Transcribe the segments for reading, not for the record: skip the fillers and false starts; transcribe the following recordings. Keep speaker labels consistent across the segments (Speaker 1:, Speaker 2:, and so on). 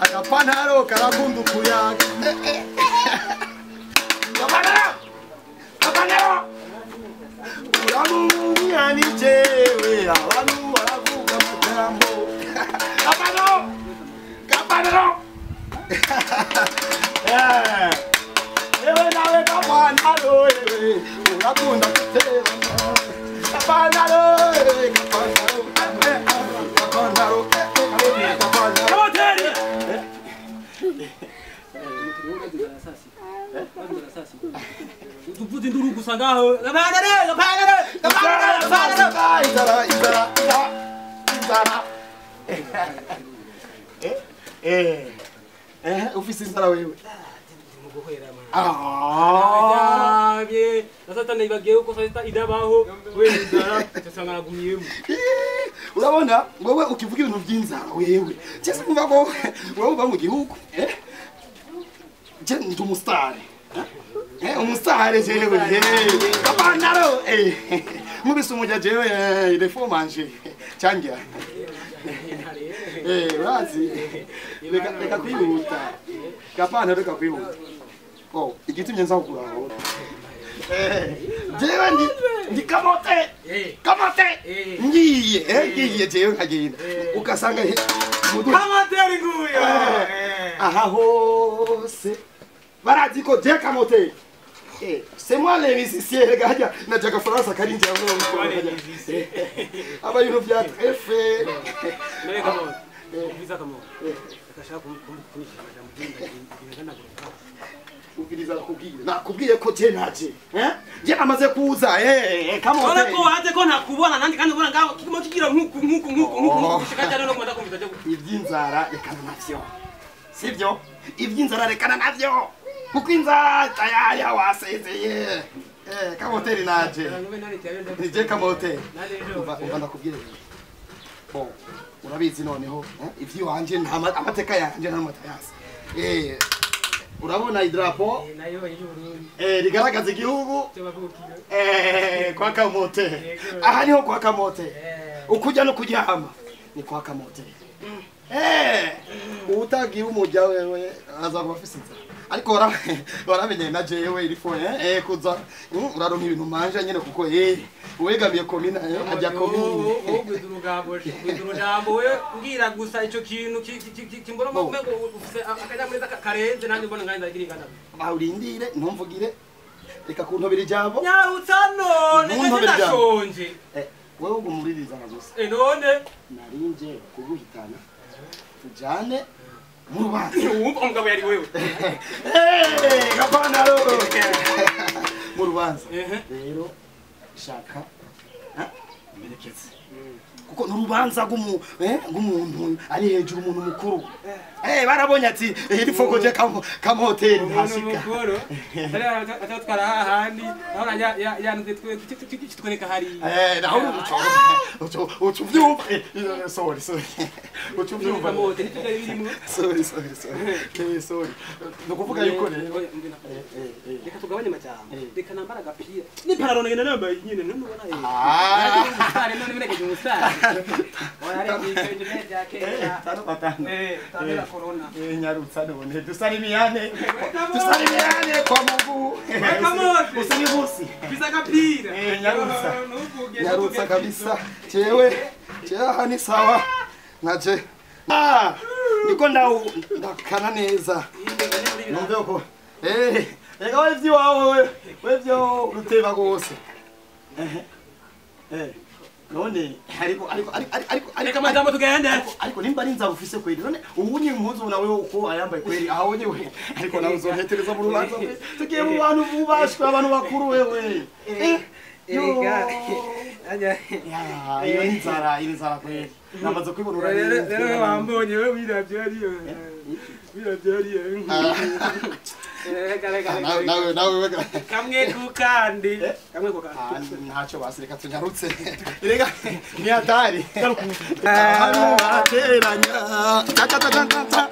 Speaker 1: Akapanaro karakunda kuyaga. Kapanaro! Kapanaro! Uramumumya jewe abantu baravuga amagambo. Kapanaro! Kapanaro! Ewe nawe kapanaro ewe urakunda kuterana. Kapanaro! Kapanaro! Kapanaro! Kapanaro!
Speaker 2: Tuvuze induru gusa ngaho. Kapanaro! Kapanaro!
Speaker 1: Inzara, inzara, inzara. Ufise inzara wewe.
Speaker 2: Ah, bien. Sasa nibagiye uko sasa idabaho we inzara cyasanga nagumiyemo.
Speaker 1: Urabona wewe ukivuga ibintu by'inzara wewe. Cyese kumva ko wewe uba mu gihugu, Je ndi umustar. Umustar jewe. Kapanaro. Mubise umujya jewe il faut manger. Changia. Urazi. Reka kwihuta. Kapanaro reka kwihuta. Oh, igitumye nza kukuraho. Jewe ndi kamote. Kamote. Ngiye, ngiye jewe nkagenda. Ukasanga
Speaker 2: kamote ari nguyo.
Speaker 1: Aha hose. Barazi ko je kamote. C'est moi les musiciens, les gars. Na jaga Faransa karinja ngo. Aba ibintu bya trefe.
Speaker 2: Mere kamote. Umviza kamote. Akashaka kumkunisha amajambo ngenda ndaguruka.
Speaker 1: Ubwiriza nakubwiye. Nakubwiye ko je naje. Je amaze kuza. Kamote.
Speaker 2: None ko waje ko ntakubona nandi kandi ubona ngaho kimo kigira nkuku nkuku nkuku nkuku gushika cyane no kumanda kumviza cyo.
Speaker 1: Iby'inzara rekana navyo. Sivyo? Iby'inzara rekana navyo. Kuko inzara tayaya wasezeye. Kamoteri naje. Nije kamote. Umva ndakubwire. Bon, urabizi noneho ivyo wanje nta amateka yanje nta matayasi. Urabona idrapo
Speaker 2: nayo y'Uburundi
Speaker 1: rigaragaza igihugu kwa Kamote. Aha niho kwa Kamote. Ukujya no kuryama ni kwa Kamote. Utagiye umujya wewe aza kuba afise inzara. Ariko waramenye na jewe iri fo kuza uraronka ibintu manje nyene kuko uwegamiye komina ajya komine.
Speaker 2: Urugabo we ngira gusa ico kintu kimbona mego ufise akajya karenze nanjye mbona nganje ndagira ingana.
Speaker 1: Urindire ntumvugire reka kuntobera ijambo.
Speaker 2: Nyarutsa none ndashonje.
Speaker 1: Wewe ugumuririza na gusa.
Speaker 2: None
Speaker 1: narinje kuguhitana tujane mu rubanza.
Speaker 2: Wumva umugabo yari wewe.
Speaker 1: Kapanaro. Mu rubanza. Rero shaka merekeze. Kuko n'urubanza rw'umuntu ari hejuru umuntu mukuru. Barabonye ati iri foko je kamoteri ntashika.
Speaker 2: Atatwara hahandi naho yanze twereka hari.
Speaker 1: Naho ucuvyumva. Sorry sorry. Ucuvyumva. Sorry sorry sorry. Sorry. Nukuvuga yuko rero
Speaker 2: reka tugabanye amajambo. Reka nambara agapira. N'ipantaro ngenda nambaye nyine none ubona. Umusare none birekeje umusare. Tano corona.
Speaker 1: Nyarutsa none dusalimiane. Dusalimiane kwa Mungu. Usinibusi.
Speaker 2: Bisa kapira.
Speaker 1: Nyarutsa. Nyarutsa kabisa. Jewe jewe ni sawa. Naje. Niko ndakana neza. Numve uko. Reka wevyi wawe wevyo ruteba gose. None ariko ariko ariko ariko
Speaker 2: ariko madame tugende
Speaker 1: ariko nimba ari nzara ufise kweri none ubunye impuzu nawe uko ayambaye kweri aho nyewe ariko nawe uzohetereza mu rubanza tugiye mu bantu bubashwe abantu bakuru wewe
Speaker 2: erega Ajya.
Speaker 1: Ya, iyo ni inzara, iyi ni inzara kweli. Namaze kwibona urarira.
Speaker 2: Rero wambonye we wiravye hariya. Wiravye hariya. Reka.
Speaker 1: Nawe
Speaker 2: kamwe ku kandi. Kamwe ku kandi.
Speaker 1: Ntacyo basi reka tunyarutse. Reka ni hatari. Hano bateranya. Ta ta ta ta ta.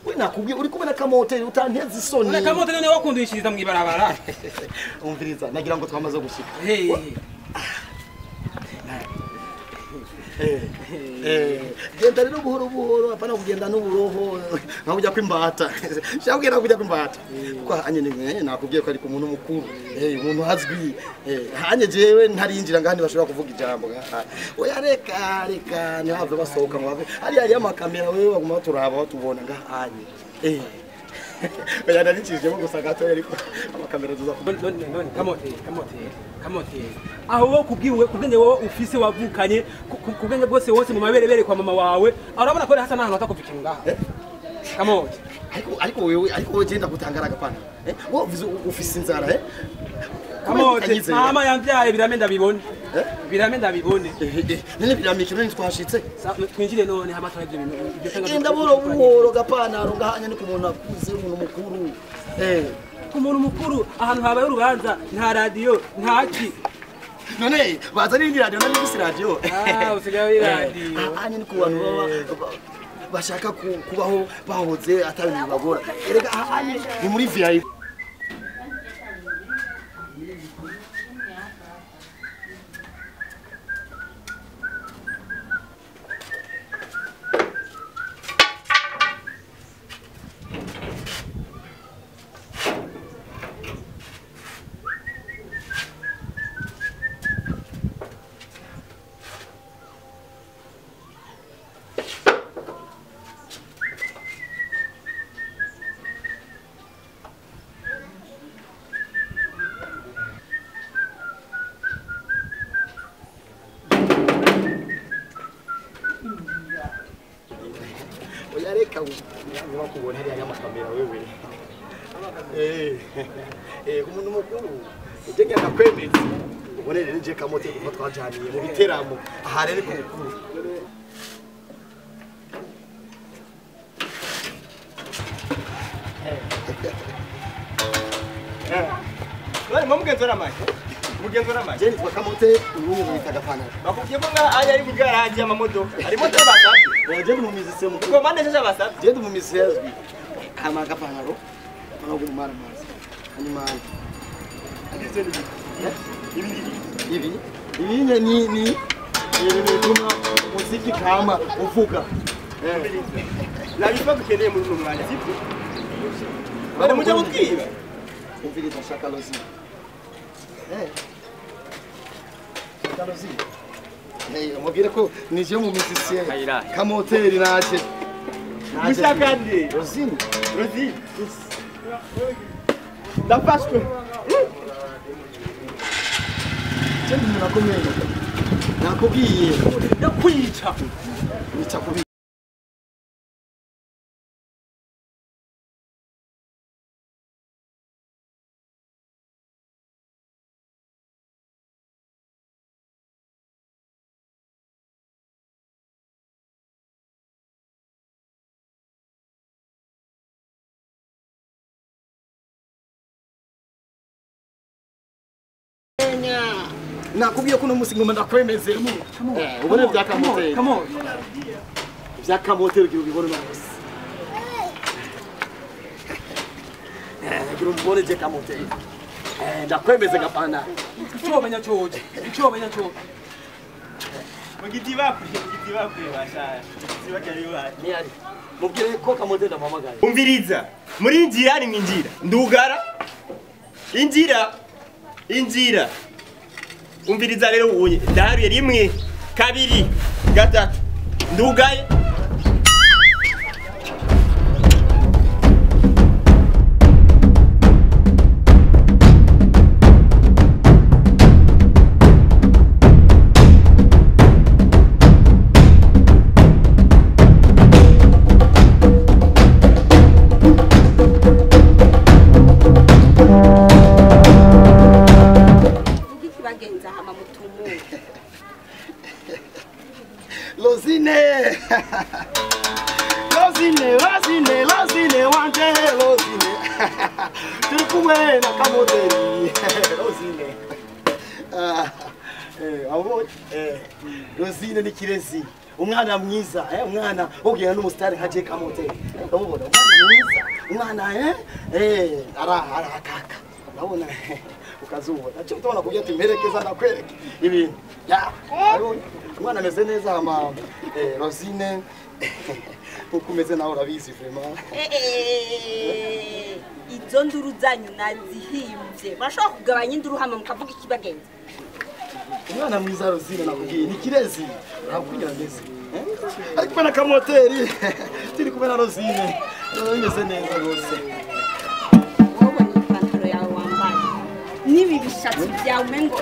Speaker 1: We nakubwiye uri kumwe na Kamoteri utanteza isoni.
Speaker 2: Na Kamoteri none wakundishiriza mu ibarabara.
Speaker 1: Umviriza nagira ngo twamaze gushika. Genda rero buhoro buhoro apana kugenda n'uburoho nka kujya kwimbata. Shaka kugenda kujya kwimbata. Kuko hanye ni nakubwiye ko ari ku muntu mukuru. Umuntu azwi. Hanye jewe ntarinjira ngandi bashobora kuvuga ijambo. Oya reka reka ntihave basohoka ngo bave. Hari hari amakamera wewe baguma baturaba batubona ngahanye. Oya naricishijemo gusa gato ariko amakamera tuza.
Speaker 2: None Kamoteri Kamoteri. Aho wo kubwiwe kubwenge wowe ufise wavukanye kubwenge bwose wose mu maberebere kwa mama wawe urabona ko hasa nahantu atakuva ikintu ngaha. Kamoteri
Speaker 1: ariko wewe ariko wewe genda gutangara gapana. Wowe ufise inzara
Speaker 2: Kamoteri mama yamvyaye birame ndabibone. Birame ndabibone.
Speaker 1: None biramike none twashitse.
Speaker 2: Twinjire none hama turabye ibintu ibyo
Speaker 1: genda buhoro buhoro gapana ngahanya ni ku muntu akuze umuntu mukuru.
Speaker 2: Ku muntu mukuru ahantu habaye urubanza nta radio nta ki.
Speaker 1: None baza n'indi radio none bisi radio.
Speaker 2: Usigaye radio.
Speaker 1: Anye ni ku bantu baba bashaka kubaho bahoze atari bagora. Erega anye ni muri VIP. Reka bakubona hariya y'amakamera wewe. Umuntu mukuru uje ngenda kwemeza ubone rero je Kamoteri kuva twajaniye mu biteramo aha rero ku mukuru.
Speaker 3: None mugenzora make. Mugenzora make.
Speaker 1: Je nitwa Kamoteri ubu mwita Gapana.
Speaker 3: Bakubwiye ko nga aya ari mu garage y'amamodoka. Ari moto basabye.
Speaker 1: Je ndi mu mizise mukuru.
Speaker 3: Ko mande shasha basabye.
Speaker 1: Je ndi mu mizise yazwi. Hama Gapanaro. Pana gumara mazi. Hanyuma ibi ibi ni bituma muziki kama uvuga.
Speaker 3: La bifa dukeneye muri uno mwanya sibyo? Bari mujya gutwiba.
Speaker 1: Umviriza shaka lozi. Shaka lozi. Mubwire ko nije mu musicien. Kamoteri naje.
Speaker 3: Mushakande.
Speaker 1: Rosine.
Speaker 3: Rosine. Ndafashwe.
Speaker 1: Je ndi nakomeye. Nakubwiye.
Speaker 2: Ndakwica.
Speaker 1: Nica kubi. Nakubwiye ko no musi ngoma ndakwemeze. Ubone bya Kamoteri.
Speaker 2: Come on.
Speaker 1: Bya Kamoteri ugira ubibone no musi. Ugira ubibone je Kamoteri. Ndakwemeze Gapana.
Speaker 2: Icyo cyoje. Icyo cyoje.
Speaker 3: Mugiti bakwe basha. Mugiti bakari baje.
Speaker 1: Ni ari. Mubwire ko Kamoteri ndamuhamagaye.
Speaker 3: Umviriza. Muri injira ni mwinjira. Ndugara. Injira. Injira. Umviriza rero ubonye ndaharuye 1 2 3 ndugaye.
Speaker 4: Hama mutumuke.
Speaker 1: Rosine Rosine Rosine Rosine wanje Rosine turi kumwe na Kamoteri Rosine abo Rosine ni kirezi umwana mwiza umwana ogera n'umusitari nka Jeka Kamoteri ndamubona umwana mwiza umwana ara akaka ndabona ukazubona cyo tubona kubyo ati mperekeza ndakwereke ibintu ya umwana ameze neza hama Rosine uko umeze nawe urabizi vraiment.
Speaker 4: Izo nduru zanyu nazihimbye bashobora kugabanya induru hama mukavuga ikibagenza.
Speaker 1: Umwana mwiza Rosine nakubwiye ni kirezi urakunyura mbese ariko na Kamoteri turi kumwe na Rosine bimeze neza rwose.
Speaker 4: Wowe n'ipantaro yawe wambaye n'ibi bishatsi byawe umengo.